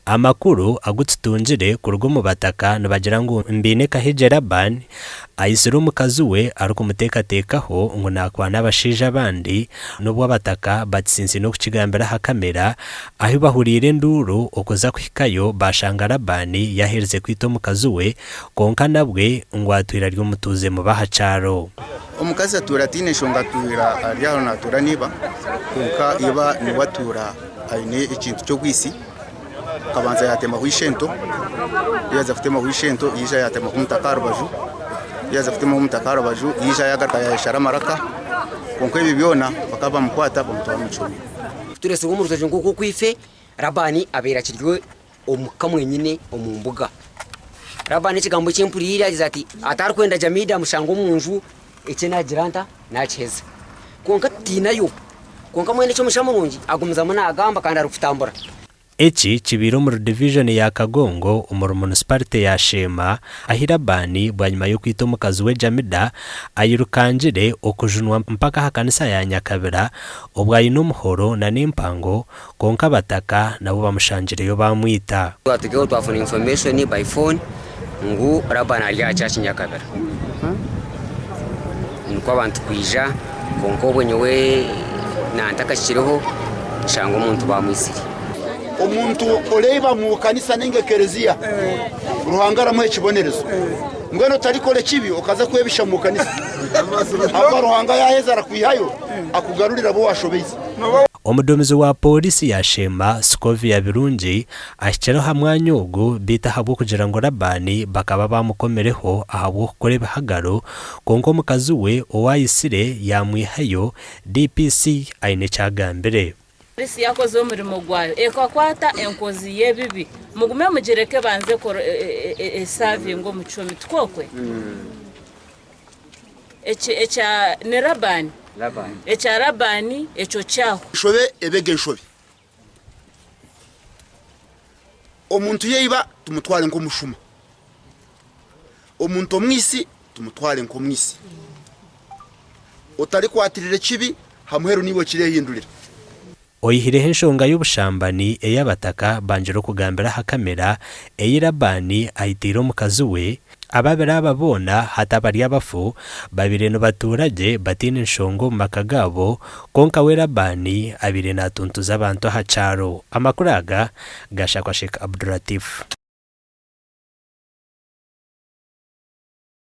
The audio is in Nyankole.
Amakuru agu tutungire kuruga omu bataka nibagira ngu Mbiine Kahigye Laban aitsire omukazi we arikumuteekateekaho ngu naakwana abashaija abandi n'obu abataka batsintsine okukigambira aha kamera ahu bahuriire enduuru okuza kuhikayo baashanga Laban yaaherize kwita omukazi we kwonka nabwe ngu atwire ari omutuuze mubi aha kyaro. Omukazi atuura ataine nshonga atuura ari aho naatuura n'iba kwonka iba niwe atuura aine ekintu ky'obwitsi. Akabanza yaatemaho ishento, ku yaaza kutemaho ishento yaija yaatemaho omutaka aha rubaju, ku yaaza kutemaho omutaka aha rubaju yaija yaagaruka yaayeshara amaraka, kwonka ebyo byona bakaba bamukwata bamutwara omu kihome. Turesirwe omu rutookye nk'oku okwife Labaani abaire akiri omu ka mwenyine omu mbuga. Labaani ekigambo eki mpuriire agize ati, Atarikwenda Jamiida amushange omu nju, eki naagira nta? Naakiheza. Kwonka tutiinayo. Kwonka mbwenu eky'omugisha murungi agumizamu naagamba kandi arikutambura. Eki kibaire omuri divijoni ya Kagongo omuri munisiparite ya Sheema ahi Laban bwanyima y'okwita omukazi we Jamida ayirukangire okujunwa mpaka aha kanisa ya Nyakabira obwo aine omuhoro na n'empango kwonka abataka nabo bamushangireyo baamwita. Twatugeho twafuna information by phone ngu Laban ari aha church Nyakabira. Nikwo abantu kwija kwonka obwo nyowe nantakahikireho nshanga omuntu bamwitsire. Omuntu oreiba mu kanisa ninga ekereziya, Ruhanga aramuha ekibonerezo. Mbwenu otarikora ekibi okaza kwebisha mu kanisa, ahakuba Ruhanga yaheza arakwihayo akugarurire abu washobeize. Omuduumizi wa Pooriisi ya Sheema, Scovia Birungi, ahikire aha mwanya ogu beitu ahabw'okugira ngu Laban bakaba baamukomireho ahabw'okukora ebihagaro kwonka omukazi we ou aitsire yaamwihayo, DPC aine eki agambire. Polisi yakoze omurimo gwayo ekakwata enkozi y'ebibi. Mugume mugireke ebanze esavinge omu kihome, tikwokwe? Ekya ni Labani, ekya Labani ekyo kyahwa. Enshobe ebe enshobe. Omuntu yaiba tumutware nk'omushuma. Omuntu omwitsi tumutware nk'omwitsi. Otarikwatirira ekibi, ha muheru naiwe kireehindurira. Oyihireho enshonga y'obushambani ei abataka bangire okugambira aha kamera ei Labaani aitiire omukazi we, ababiri aba boona hati abari abafu babaire nibatuura gye bataine nshonga omu maka gaabo kwonka we Labaani abaire natuntuza abantu aha kyaro. Amakuru aga gashakwa Sheikh Abdulatif.